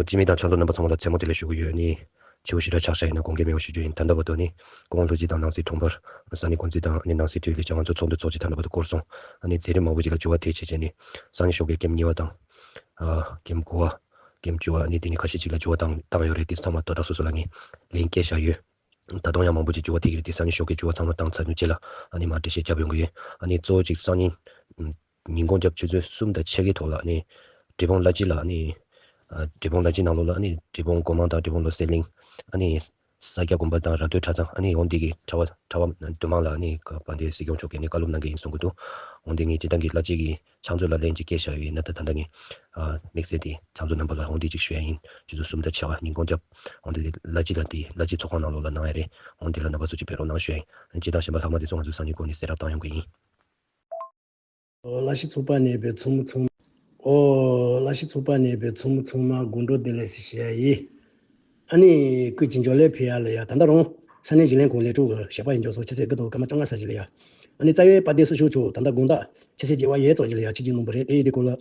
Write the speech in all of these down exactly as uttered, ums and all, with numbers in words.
སྤྱི་མི་དང་ཕྱག་མཛོད་རྣམ་པ་ཚང་མ་ལ་མཚན་མོ་བདེ་ལེགས་ཞུ་གི་ཡོད། ཨ་ནི་ཕྱི་པོ་ཞེ་དྲག་ཆགས་ཤག་ཡིན་ན་དགོངས་འགལ་མེད་པ་ཞུ་རྒྱུ་ཡིན། ད་ལྟ་བར་དུ་ཨ་ནི་སྐུ་ངོ་ལྷུན་རྩེ་དང་ནང་སྲིད་དྲུང་འཕར། ས་གནས་འགོ་འཛིན་དང་ཨ་ནི་ནང་སྲིད་ཁྲིམས་ལས་བྱ་ང་ཚོ་ཚོགས་འདུ་ཚོགས་ཀྱི་ད་ལྟ་བར་དུ་འགོར་སོང་། ཨ་ནི་མཛད་རིམ་མང་པོ་ཅིག་ལ་འགྱུར་བ་ཐེབས་བྱས་བྱས་ནས་སང་ཉིན་ཞོགས་ཀས་ཀེམ་གཉིས་པ་དང་། ཨ་ཀེམ་དགུ་པ། ཀེམ་བཅུ་པ། ཨ་ནི་དེ་ནི་ཁ་ཤས་ཅིག་ལ་འགྱུར་བ་བཏང་བཏང་ཡོད་རེད། དེ་ཚང་མ་དོ་བདག་སོ་སོ་ལ་ནི་ལན་བསྐྱལ་བཞག་ཡོད། ད་དུང་ཡང་མང་པོ་ཅིག་འགྱུར་བ་ཐེབས་ཀྱི་རེད། དེ་སང་ཉིན་ཞོགས་ཀས་འགྱུར་བ་ཚང་མ་བཏང་ཚར་དུས་རྗེས་ལ་ཨ་ནི་མར་འགྲེལ་བཤད་བརྒྱབ་ཡོང་གི་ཡོད། ཨ་ནི་གཙོ་བོ་གཅིག་སང་ཉིན་ཉིན་གུང་རྒྱབ་ཆུ་ཚོད་གསུམ་དང་ཕྱེད་ཀའི་ཐོག་ལ་ཨ་ནི་འབྲས་སྤུངས་གླ་སྤྱི་ལ་ཨ་ནི་ཨ་འབྲས་སྤུངས་གླ་སྤྱི་ནང་ལོགས་ལ་ཨ་ནི་འབྲས་སྤུངས་སྒོ་མང་དང་འབྲས་སྤུངས་ལོ་གསེར་གླིང་ཨ་ནི་ས་སྐྱ་དགོན་པ་དང་ར་སྟོད་གྲྭ་ཚང་ཨ་ནི་འོ་འདི་གི་གྲྭ་པ་གྲྭ་པ་འདུས་མང་ལ་ཨ་ནི་དཔལ་ལྡན་སྲིད་སྐྱོང་མཆོག་གིས་ཨ་ནི་བཀའ་སློབ་གནང་གི་ཡིན་གསུང་གི་འདུག་འོ་འདི་ངས་སྤྱིར་བཏང་གི་གླ་སྤྱི་གི་ཕྱག་མཛོད་ལ་ལན་ཅིག་སྐྱེལ་བཞག་ཡོད་ཡིན་ན། ད་ད་ལྟ་ངས་ཨ་དམིགས་བསལ་དེ་ཕྱག་མཛོད་རྣམ་པ་ལ་འོ་འདི་ཅིག་ཞུ་ཡ་ཡིན། ཆུ་ཚོད་གསུམ་དང་ཕྱེད་ཀ་ཉིན་གུང་རྒྱབ་འོ་འདི་གླ་སྤྱི་ལ་དེ་གླ་སྤྱི་ཚོགས་ཁང་ནང་ལོགས་ལ་གནང་ཡ་རེད། འོ་འདི་ལ་རྣམ་པ་ཚོ་ཅིག་ཕེབས་རོགས་གནང་ཞུ་ཡ་ཡིན། སྤྱིར་བཏང་གཞན་པ་ལྷག་མ་དེ་ཚོ་ང་ཚོས་སང་ཉིན་འགོ་ནས་གསལ་བསྒྲགས་བཏང་ཡོང་གི་ཡིན། ཨོ་གླ་སྤྱི་ཚོགས་པ་ནས་པའི་ཚོགས་མི་ཚང་མ། ཨོ་གླ་སྤྱི་ཚོགས་པ་ནས་པའི་ཚོགས་མི་ཚང་མ་དགོང་དྲོ་བདེ་ལེགས་ཞེས་ཞུ་ཡ་ཡིན། ཨ་ནི་སྐུ་མཁྱེན་འབྱོར་ལས་ཕེབས་ཡ་ལ་ཡ། ད་ལྟ་རུང་ས་གནས་བརྗེ་ལེན་ཁང་ལས་གྲུབ་ཀྱི་ཞལ་པར་ཡིན་ཀྱང་སོང་། ཕྱི་ཚེས་དགུ་དང་སྐར་མ་བཅོ་ལྔ་ཚར་གཅིག་ལ་ཡ། ཨ་ནི་རྩ་བའི་དཔལ་ལྡན་སྲིད་སྐྱོང་མཆོག་ད་ལྟ་དགོང་དག་ཕྱི་ཚེས་བརྒྱད་པ་ཡས་ཙམ་ཞིག་ལ་ཡ་ཆིབས་བསྒྱུར་གནང་བ་རེད། དེ་ཡིན་དུས་སྐོར་ལ།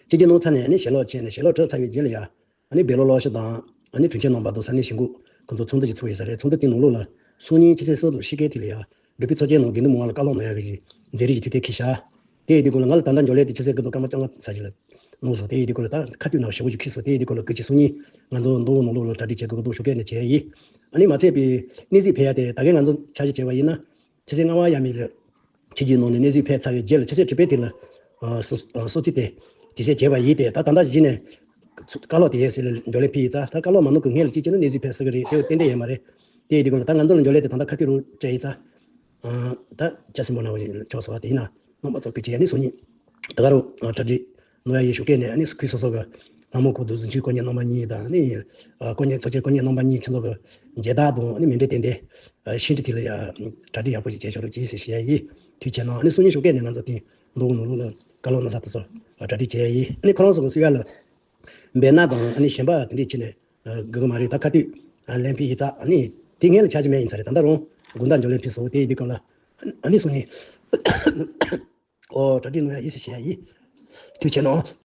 ཆིབས་བསྒྱུར་གནང་ཚར་ནས་ཨ་ནི་ཞལ་ལག་མཆོད་ནས་ཞལ་ལག་གྲུབ་ཚར་བའི་རྗེས་ལ་ཡ། ཨ་ནི་སྦེལ་ལོག་གློག་ཤུགས་དང་ཨ་ནི་དྲུང་ཆེ་རྣམ་པ་དང་ས་གནས་གཞིས་འགོ་ཁོང་ཚོ་ཚོགས་འདུ་ཞིག་ཚུགས་ཡོད་ས་རེད། ཚོགས་འདུ་དེའི་ནང་ལོགས་ལ་སང་ཉིན་ཕྱི་ཚེས་སོ་དྲུག་ཕྱི་རྒྱལ་དེ་ལ་ཡ། འབྲུག་པའི་ཚོགས་ཆེན་ནང་དགེ་འདུན་མང་ལ་བཀའ་སློབ་གནང་ཡག་གི་མཛད་རིམ་ཞིག་དུས་དེབ་འཁྱེར་བཞག་དེ་ཡིན་དུས་སྐོར་ལ་ང་ལ་ད་ལྟ་འབྱོར་ལས་དེ་ཕྱི་ཚེས་དགུ་དང་སྐར་མ་བཅོ་ལྔ་ཚར་གཅིག་ལ་གནང་སོང་། དེ་ཡིན་དུས་སྐོར་ལ་ད་ཁ་ཐུག་ནང་ཞེ་པོ་ཞིག་འཁྱེར་སོང་། དེ་ཡིན་དུས་སྐོར་ལ་སྐུ་མཁྱེན་སང་ཉིན་ང་ཚོ་མདོ་དབུས་ནང་ལོགས་ལ་གྲ་སྒྲིག་བྱེད་དགོས་ཀྱི་འདུག་ཞུ་སྐད་ནས་བྱས་ཡིན། ཨ་ནི་མ་ཚད་པའི་གནས་ཚུལ་ཕེབས་ཡ་དེ་ད་གིན་ང་ཚོ་འཆར་གཞི་བྱས་པ་ཡིན་ན། ཕྱི་ཚེས་ལྔ་པ་ཡས་མས་ལ་ཆིབས་བསྒྱུར་གནང་ནས་གནས་ཚུལ་ཕེབས་ཚར་བའི་རྗེས་ལ་ཕྱི་ཚེས་དྲུག་པའི་དེ་ལ་ཨ་སྲུ་ཨ་སྲུ་རྩི་དེ་དུས་ཚོད་བྱས་པ་ཡིན་ཏེ། ད་ད་ལྟ་གཞི་ནས་བཀའ་སློབ་དེ་ཡས་ཟེར་ལ་འབྱོར་ལས་ཕེབས་ཡིན་ཙང་། ད་བཀའ་སློབ་མ་གནང་གོང་སྔོན་ལ་ཅིག་བྱས་ན་གནས་ཚུལ་ཕེབས་སྲིད་ཀྱི་རེད། དེ་ཏན་ཏན་ཡོད་མ་རེད། དེ་ཡིན་དུས་སྐོར་ལ་ད་ང་ཚོ་ལ་འབྱོར་ལས་དེ་ད་ལྟ་ཁ་ཐུག་རུ་སྤྲད་ཡིན་ཙང་། ཨ་ད་ཅི་ཟེར་མོ་ན་བ་ཞིག་ཆོག་སོང་བ། དེ་ཡིན་ན་རྣམ་པ་ཚོ་སྐུ་མཁྱེན་ནི་སང་ཉིན་ད་ག་རུ་ཨ་གྲ་སྒྲིག་གནང་ཡ་ཡིན་ཞུ་སྐད་ནས། ཨ་ནི་སྐུ་སོ་སོ་གི་ལྷ་མོ་སྐུ་གདུང་རྫུ་འཕྲུལ་དཀོན་གཉེར་རྣམ་པ་གཉིས་དང་། ཨ་ནི་ཨ་དཀོན་གཉེར་ཚོགས་ཆེན་དཀོན་གཉེར་རྣམ་པ་གཉིས་ཁྱེད་ཚོ་གི་མཇལ་དར་དང་། ཨ་ནི་མེ་མདའ་དེ་འདྲའི་ཨ་ཤིང་འབྲས་དེ་ལ་ཡ་གྲ་སྒྲིག་ཡག་པོ་ཞིག་བྱས་ཆོག་རོགས་གྱིས་ཟེར་ཞུ་ཡ་ཡིན། དུས་ཆེན་ནང་ཨ་ནི་སང་ཉིན་ཞོགས་ཀས་ནས་ང་ཚོ་དེ་མདོ་དབུས་ནང་ལོགས་ལ་བཀའ་སློབ་གནང་ས་དེ་ཚོ་གྲ་སྒྲིག་བྱས་ཡ་ཡིན། ཨ་ནི་ཁོ་རང་ཚོ་གི་གསུང་ཡ་ལ་འབད་ན་དང་ཨ་ནི་གཞན་པ་དེ་འདྲས་བྱས་ནས་ཨ་དགོས་ཀྱི་མ་རེད། ད་ཁ་ཐུག་ཨ་ལན་ཕུལ་ཡིན་ཙང་། ཨ་ནི་དེ་སྔོན་ལ་འཆར་གཞི་མེད་ཡིན་ས་རེད། ད་ལྟ་རུང་དགོང་དག་འབྱོར་ལས་ཕུལ་སོང་། དེ་ཡིན་དུས་སྐབས་ལ་ཨ་ནི་སང་ཉིན་ཨོ་གྲ་སྒྲིག་གནང་ཡ་ཡིན་ཟེར་ཞུ་ཡ་ཡིན། དུས་ཆེན་ནང་